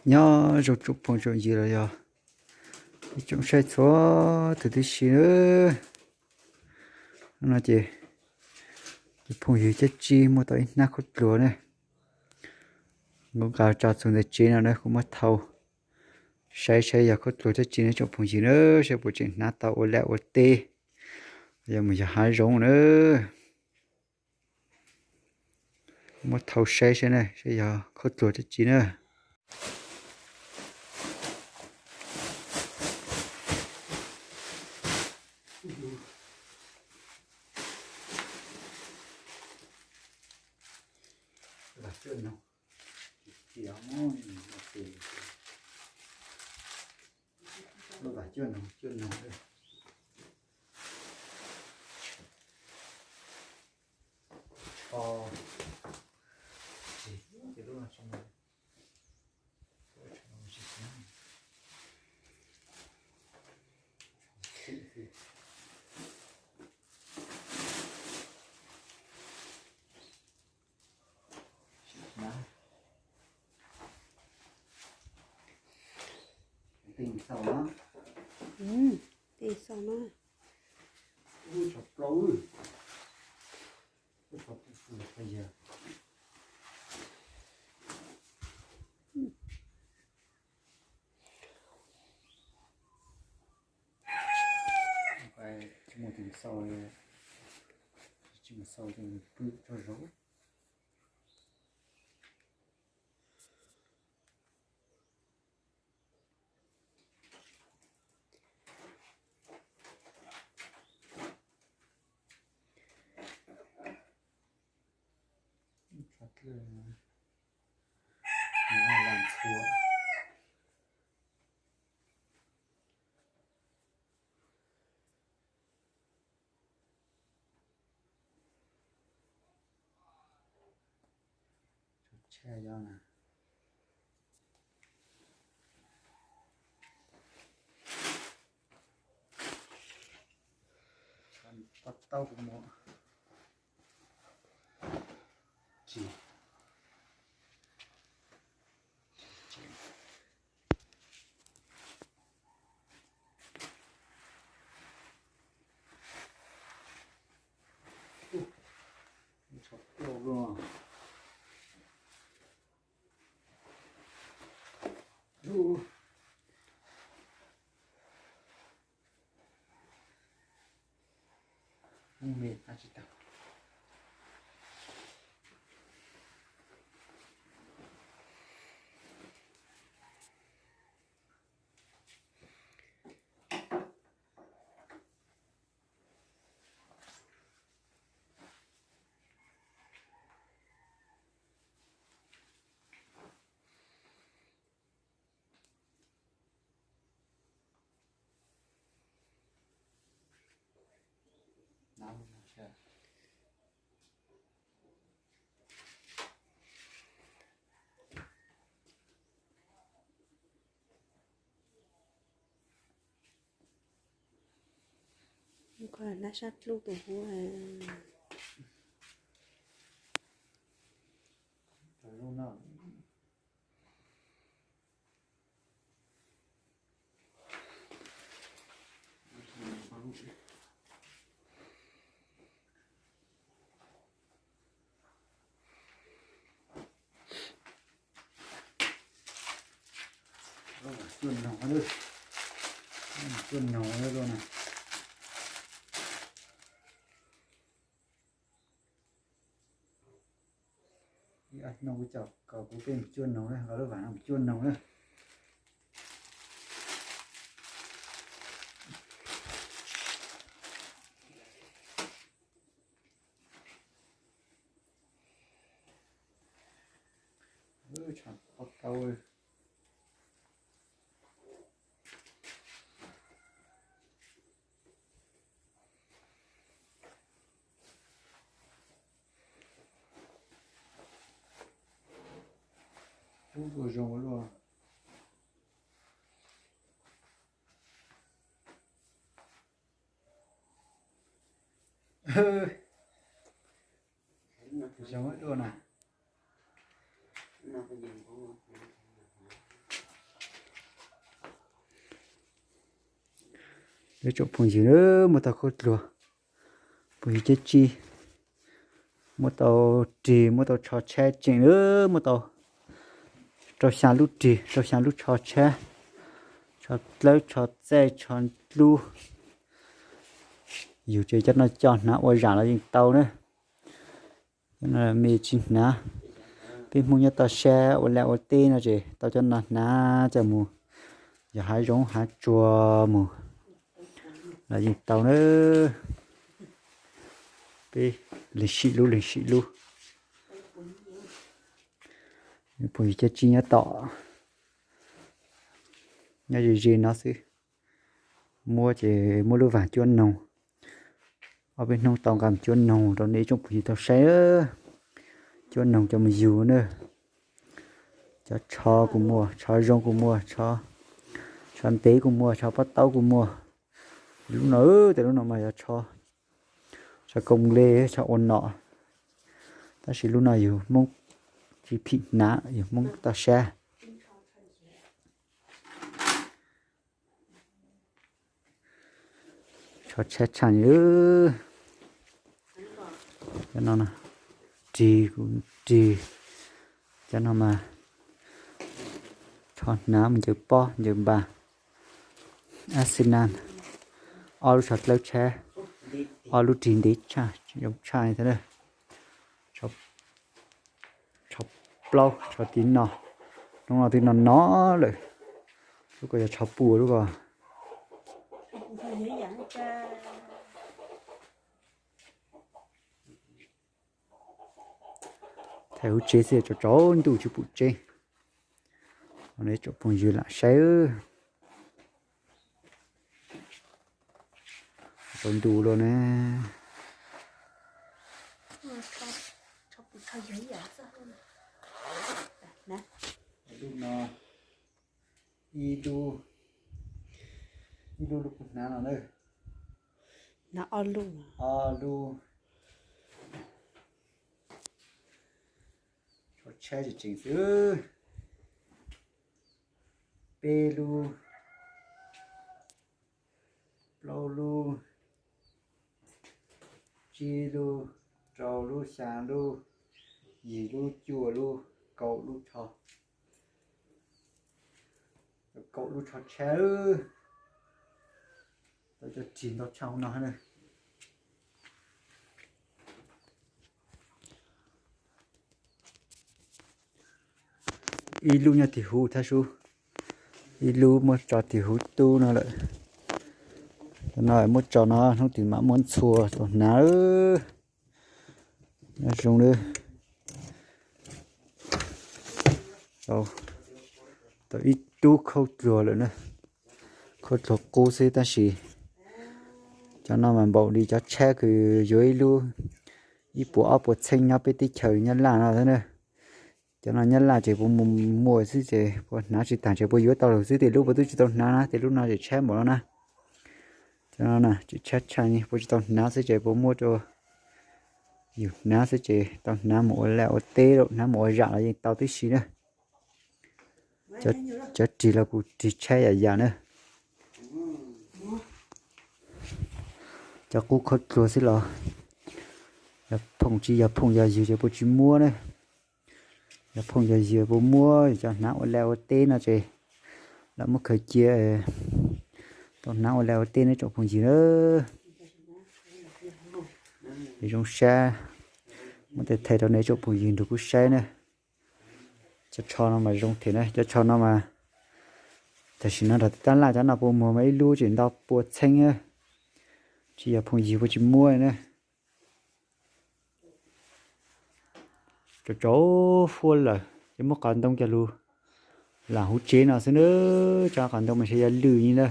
Nyob zoo tsoom phooj tsoom ywg los yog ib tsoom saib txhua tus tib si na. Hnub no ces tus phooj ywg Cab Tsib muab tau ib hnab khaub dluag na. Kuv nqa tso txog ntawm tsev no na, kuv muab thau saib saib yog khaub dluag dab tsi na tsoom phooj ywg na, saib puas tseem hnav tau ua liaj ua teb, yog mus yos hav zoov na. Muab thau saib saib na, saib yog khaub dluag dab tsi na. Lub vas cuaj noog, cuaj noog, o, ces lub no tsis muaj, tsis muaj. Tej xaus na. Tej xaus na. Ub, tshav plaub. Ub, tshav plaub, tshav plaub. Tsis muaj tus xaus, tsis muaj xaus ces pw tsaug zog. Lam txhua. Tshaj yog na. Tau tau kuv mus. Tsis. Tshav plaub. Ub, me tab tsis tau. Koj hlab sab dlub tus huab. Cuaj noog, cuaj noog na. Ib ob hnub kuv coj kom kuv peb mus cuaj noog na, lub vas no mus cuaj noog na. Tshav pob tau. Ub, ua zoo ua luaj. Zoo ua luaj na. Ib tsoom phooj ywg, muaj tau khaub dluag, phooj ywg Cab Tsib, muaj tau rig, muaj tau tsho tshab tseem, muaj tau rau xya lub rig, rau xya lub tsho tshab, tsho dlawb, tsho txaij, tsho dlub. Yug ces cov no coj hnav ua zam los yeej tau na. Cov no me tsis hnav. Peb Hmoob nyob toj siab ua liaj ua teb no ces tau cov no hnav coj mus yos hav zoov hav tsuag mus los yeej tau na. Peb leeg sib lub leeg sib lub. Phooj ywg Cab Tsib nyob tom, nyob ze ze no xwb. Muab ces muab lub vas cuab noog. Ob peb hnub tau nqa mus cuab noog rau nej ib tsoom phooj ywg tau saib. Cuab noog coj mus yug na. Cov tsho kuj muaj, tsho zoo kuj muaj, tsho ntev kuj muaj, tsho pob taub kuj muaj. Lub no, tej lub no mas yog tsho, tsho koob le, tsho ua nom. Tab sis lub no yug Hmoob tsis phim hnav, yug Hmoob toj sab. Tsho tshab tshaj li. Cov no, rig kuj rig. Cov no mas tsho hnav mus ncaws pob ncaws npas. Ab xi nan, ob lub tsho dlawb tshab, ob lub rig ntev tshaj, zoo tshaj li thiab na. Tsho plaub, tsho tiv no, hnub no twb no no lawm. Lub ko yog tsho puj lub ko. Thaij hauv tsev xwb, tsaus tsaus ntuj tsis pum tsev. Ib tsoom phooj ywg lam saib. Tsaus ntuj lawm na. Ib lub, ib lub lub kuv hnav no na. Ob lub, tsho tshab tseem tseem xwb. Peb lub, plaub lub, tsib lub, rau lub, xya lub, yim lub, cuaj lub, kaum lub tsho, kaum lub tsho tshab. Tau cov rig ntau tshaj hauv no na. Ib lub nyob tim huv thab sub, ib lub muab tso tim huv tub no lawm. Cov no muab tso no hnub twg mam muab ntxhua tau hnav. Nyob zoo na. Tau ib tub khaub dluag lawm na. Khaub dluag qub xwb tab sis cov no mas npaum li cov tshab kws yuav ib lub ib puas ob puas txheeb nyob peb teb chaws Nyab Laj no xwb na. Cov no Nyab Laj ces puas mus muag xwb ces puas hnav tsis tag ces puas yuav tau lawm xwb, tej lub puas twb tsis tau hnav na, tej lub no ces tshab npaum no na. Cov no tseem tshab tshaj puas tsis tau hnav xwb ces puas muab rau yus hnav xwb ces tau hnav mus ua liaj ua teb los hnav mus ua zam los yeej tau tib si na. Cov rig los kuj rig tshab yam yam na. Cov qub khaub dluag xwb los yog phooj tsis yog phooj yog ywg ces puas tsis muab na. Yog phooj yog ywg puas muab, cov hnav ua liaj ua teb no ces lam muab khaws cia tau hnav ua liaj ua teb na tsoom phooj ywg na. Zoo sab, muab tej thaij rau nej tsoom phooj ywg nrog kuv saib na. Cov tsho no mas zoo thiab na, cov tsho no mas tam sim no nram tej tab laj cov no puas muag mas ib lub tseem ntau pua txheeb na. Tsis yog phooj ywg puas tsis muab na. Tsaus tsaus huab lawm ces muab qhov ntoo coj lug lam hauv tsev no xwb na. Tso qhov ntoo mas ntshe yog lwj li na.